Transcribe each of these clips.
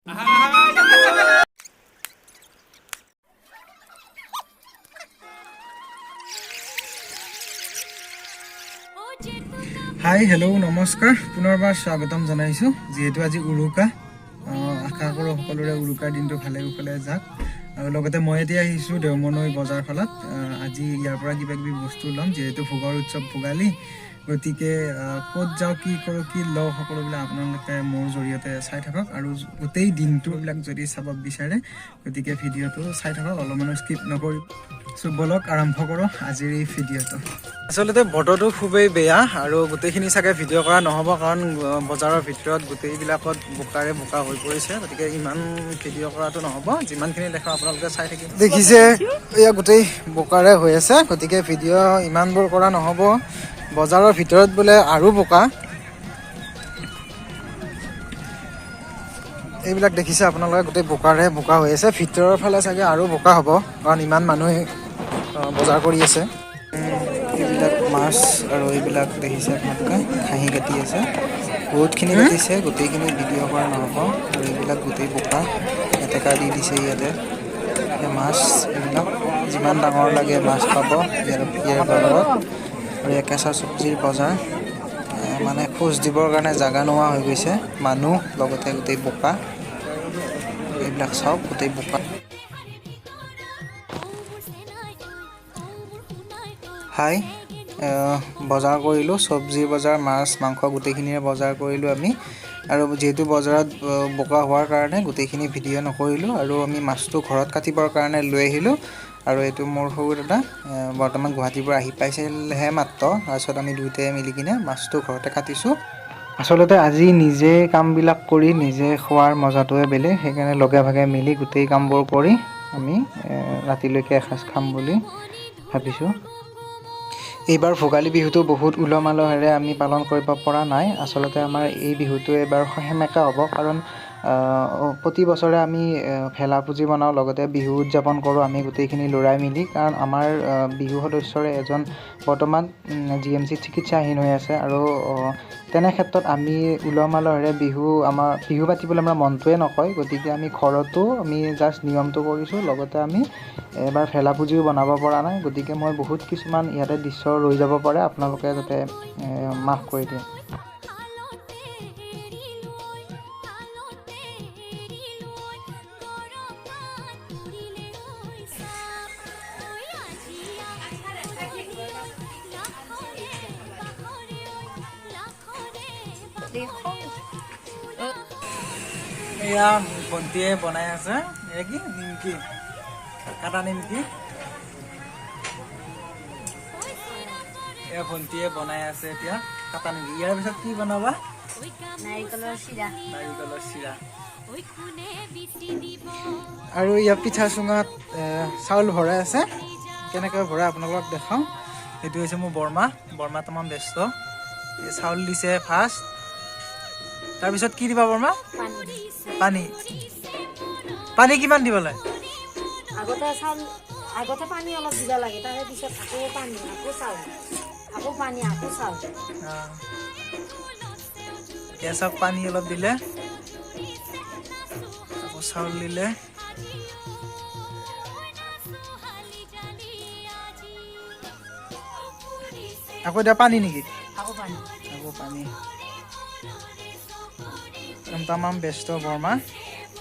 হাই, hello', নমস্কাৰ, পুনৰবাৰ স্বাগতম জনাইছোঁ। যিহেতু আজি উৰুকা, আশা কৰোঁ সকলোৰে উৰুকাৰ দিনটো ভালে কুশলে যাওক। আৰু লগতে মই এতিয়া আহিছোঁ দেওমৰনৈ বজাৰ ফালত। আজি ইয়াৰ পৰা কিবা কিবি বস্তু ল'ম, যিহেতু ভোগৰ উৎসৱ ভোগালী। গতিকে ক'ত যাওঁ, কি কৰোঁ, কি লওঁ, সকলোবিলাক আপোনালোকে মোৰ জৰিয়তে চাই থাকক। আৰু গোটেই দিনটোবিলাক যদি চাব বিচাৰে, গতিকে ভিডিঅ'টো চাই থাকক, অলপমানো স্কিপ নকৰিব। চ' ব'লক, আৰম্ভ কৰোঁ আজিৰ এই ভিডিঅ'টো। আচলতে বতৰটো খুবেই বেয়া আৰু গোটেইখিনি চাগে ভিডিঅ' কৰা নহ'ব, কাৰণ বজাৰৰ ভিতৰত গোটেইবিলাকত বোকাৰে বোকা হৈ পৰিছে। গতিকে ইমান ভিডিঅ' কৰাটো নহ'ব। যিমানখিনি দেখাওঁ আপোনালোকে চাই থাকিব। দেখিছে, এয়া গোটেই বোকাৰে হৈ আছে, গতিকে ভিডিঅ' ইমানবোৰ কৰা নহ'ব। বজাৰৰ ভিতৰত বোলে আৰু বোকা। এইবিলাক দেখিছে আপোনালোকে, গোটেই বোকাৰে বোকা হৈ আছে। ভিতৰৰ ফালে চাগে আৰু বোকা হ'ব, কাৰণ ইমান মানুহে বজাৰ কৰি আছে। এইবিলাক মাছ আৰু এইবিলাক দেখিছে আপোনালোকে, খাহী কাটি আছে, বহুতখিনি কাটিছে। গোটেইখিনি ভিডিঅ' কৰা নহ'ব। আৰু এইবিলাক গোটেই বোকা, এটেকা দি দিছে ইয়াতে। এই মাছ এইবিলাক, যিমান ডাঙৰ লাগে মাছ পাব ইয়াৰ বজাৰত। আৰু এয়া কেঁচা চব্জিৰ বজাৰ। মানে খোজ দিবৰ কাৰণে জাগা নোহোৱা হৈ গৈছে, মানুহ লগতে গোটেই বোকা। এইবিলাক চাওক, গোটেই বোকা। হাই, বজাৰ কৰিলোঁ, চব্জি বজাৰ, মাছ মাংস গোটেইখিনিৰে বজাৰ কৰিলোঁ আমি। আৰু যিহেতু বজাৰত বোকা হোৱাৰ কাৰণে গোটেইখিনি ভিডিঅ' নকৰিলোঁ। আৰু আমি মাছটো ঘৰত কাটিবৰ কাৰণে লৈ আহিলোঁ। আৰু এইটো মোৰ সৰু দাদা, বৰ্তমান গুৱাহাটীৰ পৰা আহি পাইছিলহে মাত্ৰ। তাৰপিছত আমি দুয়োটাই মিলি কিনে মাছটো ঘৰতে কাটিছোঁ। আচলতে আজি নিজে কামবিলাক কৰি নিজে খোৱাৰ মজাটোৱে বেলেগ। সেইকাৰণে লগে ভাগে মিলি গোটেই কামবোৰ কৰি আমি ৰাতিলৈকে এসাঁজ খাম বুলি ভাবিছোঁ। এইবাৰ ভোগালী বিহুটো বহুত উলহ মালহেৰে আমি পালন কৰিব পৰা নাই। আচলতে আমাৰ এই বিহুটো এইবাৰ সেমেকা হ'ব, কাৰণ প্ৰতি বছৰে আমি ভেলা পুজি বনাওঁ, লগতে বিহু উদযাপন কৰোঁ আমি গোটেইখিনি ল'ৰাই মিলি। কাৰণ আমাৰ বিহু সদস্যৰে এজন বৰ্তমান জিএমচিত চিকিৎসাধীন হৈ আছে। আৰু তেনে ক্ষেত্ৰত আমি উলহ মালহেৰে বিহু, আমাৰ বিহু পাতিবলৈ আমাৰ মনটোৱে নকয়। গতিকে আমি ঘৰতো আমি জাষ্ট নিয়মটো কৰিছোঁ, লগতে আমি এবাৰ ভেলা পুজিও বনাব পৰা নাই। গতিকে মই বহুত কিছুমান ইয়াতে দৃশ্য ৰৈ যাব পাৰে, আপোনালোকে যাতে মাফ কৰি দিয়ে। এয়া ভণ্টিয়ে বনাই আছে। এয়া কি? নিমকি, কাটা নিমকি। এয়া ভণ্টিয়ে বনাই আছে এতিয়া কাটা নিমকি। ইয়াৰ পিছত কি বনাবা? নাৰিকলৰ চিৰা। নাৰিকলৰ চিৰা। আৰু ইয়াৰ পিঠা চুঙাত চাউল ভৰাই আছে। কেনেকৈ ভৰাই আপোনালোকক দেখাওঁ। এইটো হৈছে মোৰ বৰমা। বৰমা তামাম ব্যস্ত। এই চাউল দিছে ফাৰ্ষ্ট, তাৰপিছত কি দিবা বৰমা? পানী। পানী। পানী কিমান দিব লাগে? আগতে চাউল, আগতে পানী অলপ দিব লাগে, তাৰে পিছত আকৌ পানী, আকৌ চাউল, আকৌ পানী, আকৌ চাউল। এতিয়া চাওক, পানী অলপ দিলে, আকৌ চাউল দিলে। আকৌ এতিয়া পানী নেকি? আকৌ পানী। আকৌ পানী। একদম তামাম ব্যস্ত বৰমা।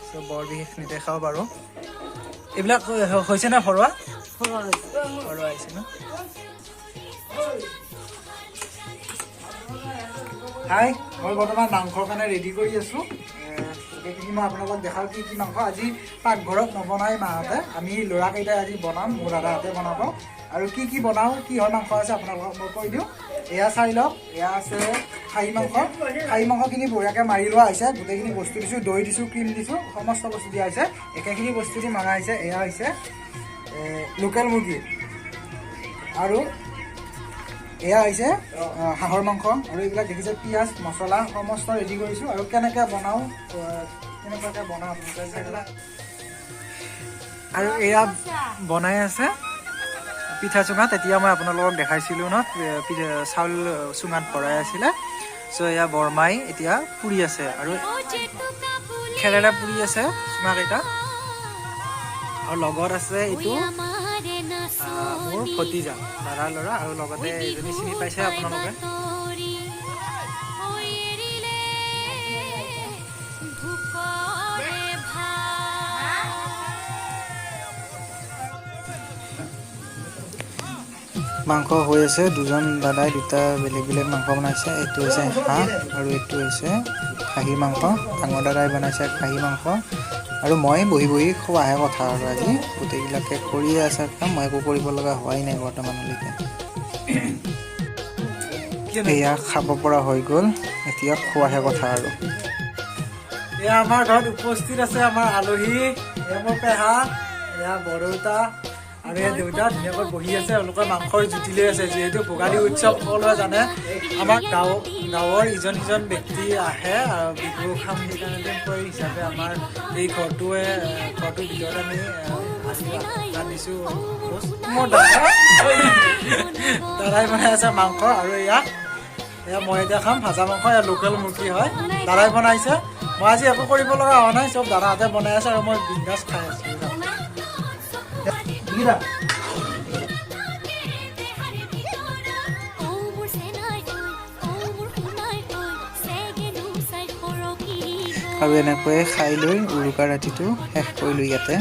চ' বৰ বিশেষ নেদেখাওঁ বাৰু। এইবিলাক হৈছে নে ভৰোৱা? ভৰোৱা হৈছে ন? হাই, মই বৰ্তমান মাংসৰ কাৰণে ৰেডি কৰি আছোঁ। গোটেইখিনি মই আপোনালোকক দেখাওঁ কি কি মাংস। আজি পাকঘৰত নবনাই মাহঁতে, আমি ল'ৰাকেইটাই আজি বনাম, মোৰ দাদাহঁতে বনাব। আৰু কি কি বনাওঁ, কিহৰ মাংস আছে আপোনালোকক মই কৈ দিওঁ। এয়া চাই লওক, এয়া আছে খাহী মাংস। খাহী মাংসখিনি বঢ়িয়াকৈ মাৰি লোৱা হৈছে। গোটেইখিনি বস্তু দিছোঁ, দৈ দিছোঁ, ক্ৰীম দিছোঁ, সমস্ত বস্তু দিয়া হৈছে। একেখিনি বস্তু দি মাৰা হৈছে। এয়া হৈছে লোকেল মুৰ্গী আৰু এয়া হৈছে হাঁহৰ মাংস। আৰু এইবিলাক দেখিছে, পিঁয়াজ, মছলা সমস্ত ৰেডি কৰিছোঁ। আৰু কেনেকৈ বনাওঁ, কেনেকুৱাকৈ বনাওঁ আপোনালোকে চাই লওক। আৰু এয়া বনাই আছে পিঠা চুঙা। তেতিয়া মই আপোনালোকক দেখাইছিলোঁ ন, চাউল চুঙাত ভৰাই আছিলে। চ' এয়া বৰমাই এতিয়া পুৰি আছে। আৰু খেৰেৰে পুৰি আছে চুঙাকেইটা। আৰু লগত আছে এইটো মোৰ ভতিজা, দাদাৰ ল'ৰা, আৰু লগতে এজনী চিনি পাইছে আপোনালোকে। মাংস হৈ আছে, দুজন দাদাই দুটা বেলেগ বেলেগ মাংস বনাইছে। এইটো হৈছে হাঁহ আৰু এইটো হৈছে খাহী মাংস। ডাঙৰ দাদাই বনাইছে খাহী মাংস আৰু মই বহি বহি খোৱাহে কথা। আৰু আজি গোটেইবিলাকে কৰিয়ে আছে কাম, মই একো কৰিব লগা হোৱাই নাই বৰ্তমানলৈকে। এয়া খাব পৰা হৈ গ'ল, এতিয়া খোৱাহে কথা। আৰু এয়া আমাৰ ঘৰত উপস্থিত আছে আমাৰ আলহী, এয়া মোৰ পেহা, এয়া বৰদেউতা আৰু এয়া দেউতা ধুনীয়াকৈ বহি আছে। এওঁলোকৰ মাংসৰ জুতি লৈ আছে। যিহেতু ভোগালী উৎসৱ সকলোৱে জানে, আমাৰ গাঁৱৰ ইজন সিজন ব্যক্তি আহে আৰু বিহু খাম, সেইকাৰণে হিচাপে আমাৰ এই ঘৰটোৰ ভিতৰত আমি ৰান্ধিছোঁ। মোৰ দাদাই বনাই আছে মাংস আৰু এয়া মই এতিয়া খাম ভাজা মাংস। এয়া লোকেল মুৰ্গী হয়, দাদাই বনাইছে। মই আজি একো কৰিব লগা হোৱা নাই, চব দাদাহঁতে বনাই আছে আৰু মই বিন্দাছ খাই আছোঁ। আৰু এনেকৈয়ে খাই লৈ উৰুকা ৰাতিটো শেষ কৰিলোঁ ইয়াতে।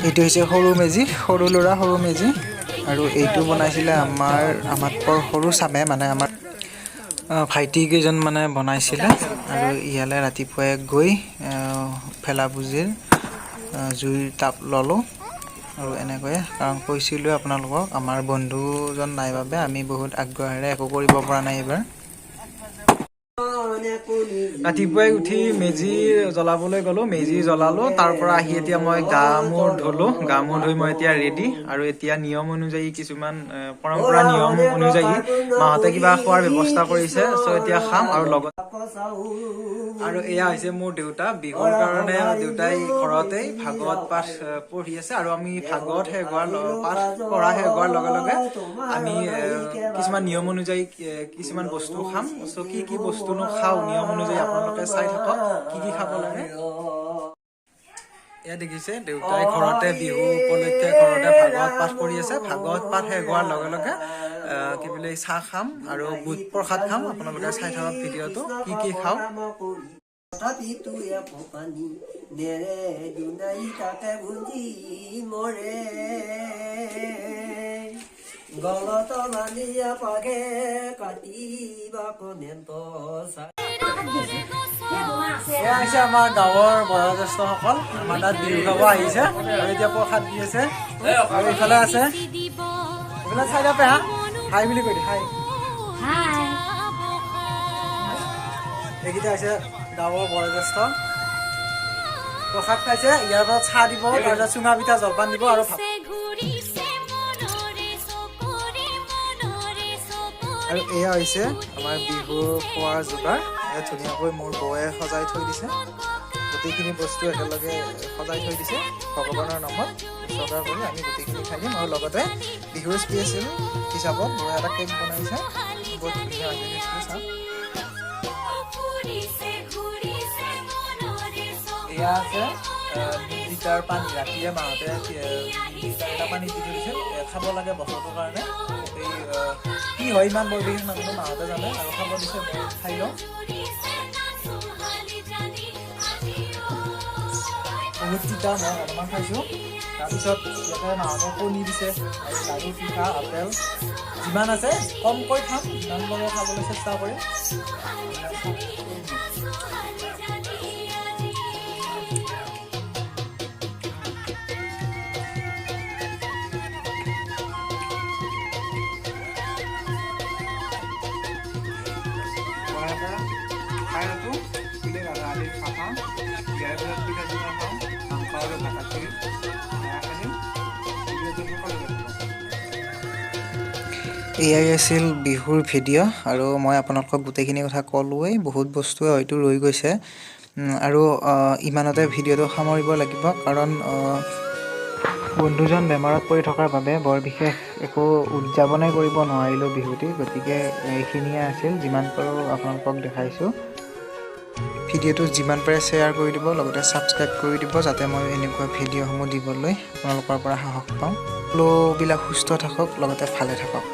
এইটো হৈছে সৰু মেজি, সৰু ল'ৰা সৰু মেজি। আৰু এইটো বনাইছিলে আমাতকৈ সৰু চামে, মানে আমাৰ ভাইটি কেইজন মানে বনাইছিলে। আৰু ইয়ালৈ ৰাতিপুৱাই গৈ ভেলাপুঁজিৰ জুইৰ তাপ ল'লোঁ। আৰু এনেকৈয়ে, কাৰণ কৈছিলোঁ আপোনালোকক আমাৰ বন্ধুজন নাই বাবে আমি বহুত আগ্ৰহেৰে একো কৰিব পৰা নাই এইবাৰ। ৰাতিপুৱাই উঠি মেজি জ্বলাবলৈ গ'লো, মেজি জ্বলালো, তাৰ পৰা আহি এতিয়া মই গা মূৰ ধুলো, গা মূৰ ধুই মই এতিয়া ৰেডি। আৰু এতিয়া নিয়ম অনুযায়ী কিছুমান পৰম্পৰা নিয়ম অনুযায়ী মাহঁতে কিবা খোৱাৰ ব্যৱস্থা কৰিছে, চ' এতিয়া খাম। আৰু লগত আৰু এয়া হৈছে মোৰ দেউতা। বিহুৰ কাৰণে দেউতাই ঘৰতেই ভাগৱত পাঠ পঢ়ি আছে। আৰু আমি ভাগৱত শেষ হোৱাৰ পাঠ পঢ়া শেষ হোৱাৰ লগে লগে আমি কিছুমান নিয়ম অনুযায়ী কিছুমান বস্তু খাম। চ' কি কি বস্তুনো খাওঁ নিয়ম অনুযায়ী আপোনালোকে চাই থাকক কি কি খাব লাগে। এয়া দেখিছে দেউতাই ঘৰতে বিহু উপলক্ষে ঘৰতে ভাগৱত পাঠ কৰি আছে। ভাগৱত পাঠ শেষ হোৱাৰ লগে লগে কি বুলি চাহ খাম আৰু বুট প্ৰসাদ খাম। আপোনালোকে চাই থাকক ভিডিঅ'টো কি কি খাওঁ। এয়া হৈছে আমাৰ গাঁৱৰ বয়োজ্যেষ্ঠসকল, আমাৰ তাত বিহু খাব আহিছে আৰু এতিয়া প্ৰসাদ দি আছে। আৰু ইফালে আছে, এইফালে চাই দিয়ক পেহা, হাই বুলি কৈ দিয়ে, হাই। এইকেইটা হৈছে গাঁৱৰ বয়োজ্যেষ্ঠ, প্ৰসাদ খাইছে। ইয়াৰ পৰা চাহ দিব, তাৰপিছত চুঙা পিঠা জলপান দিব আৰু ভাত। আৰু এয়া হৈছে আমাৰ বিহুৰ খোৱাৰ যোগাৰ। এয়া ধুনীয়াকৈ মোৰ বৌয়ে সজাই থৈ দিছে, গোটেইখিনি বস্তু একেলগে সজাই থৈ দিছে। ভগৱানৰ নামত উৎসৰ্গা কৰি আমি গোটেইখিনি খাই দিম। আৰু লগতে বিহুৰ স্পেচিয়েল হিচাপত বৌয়ে এটা কেক বনাইছে, বহুত ধুনীয়া হৈছে কেকটো, চাওক। এয়া আছে লিটাৰ পানী, ৰাতিয়ে মাহঁতে লিটাৰ এটা পানী দি থৈ দিছিল, খাব লাগে বছৰটোৰ কাৰণে। এই কি হয় ইমান বৰ বিশেষ নাজানো, মাহঁতে জানে। আৰু খাব দিছে, মই খাই লওঁ। বহুত তিতা, মই অলপমান খাইছোঁ। তাৰপিছত ইয়াতে মাহঁতে কণী দিছে আৰু লাড়ু পিঠা আপেল যিমান আছে কমকৈ খাম, যিমান পাৰোঁ খাবলৈ চেষ্টা কৰিম। এয়াই আছিল বিহুৰ ভিডিঅ' আৰু মই আপোনালোকক গোটেইখিনি কথা ক'লোৱেই, বহুত বস্তুৱে হয়তো ৰৈ গৈছে আৰু ইমানতে ভিডিঅ'টো সামৰিব লাগিব, কাৰণ বন্ধুজন বেমাৰত পৰি থকাৰ বাবে বৰ বিশেষ একো উদযাপনেই কৰিব নোৱাৰিলোঁ বিহুটি। গতিকে এইখিনিয়ে আছিল, যিমান পাৰোঁ আপোনালোকক দেখাইছোঁ। ভিডিঅ'টো যিমান পাৰে শ্বেয়াৰ কৰি দিব, লগতে ছাবস্ক্ৰাইব কৰি দিব, যাতে মই এনেকুৱা ভিডিঅ'সমূহ দিবলৈ আপোনালোকৰ পৰা সাহস পাওঁ। সকলোবিলাক সুস্থ থাকক, লগতে ভালে থাকক।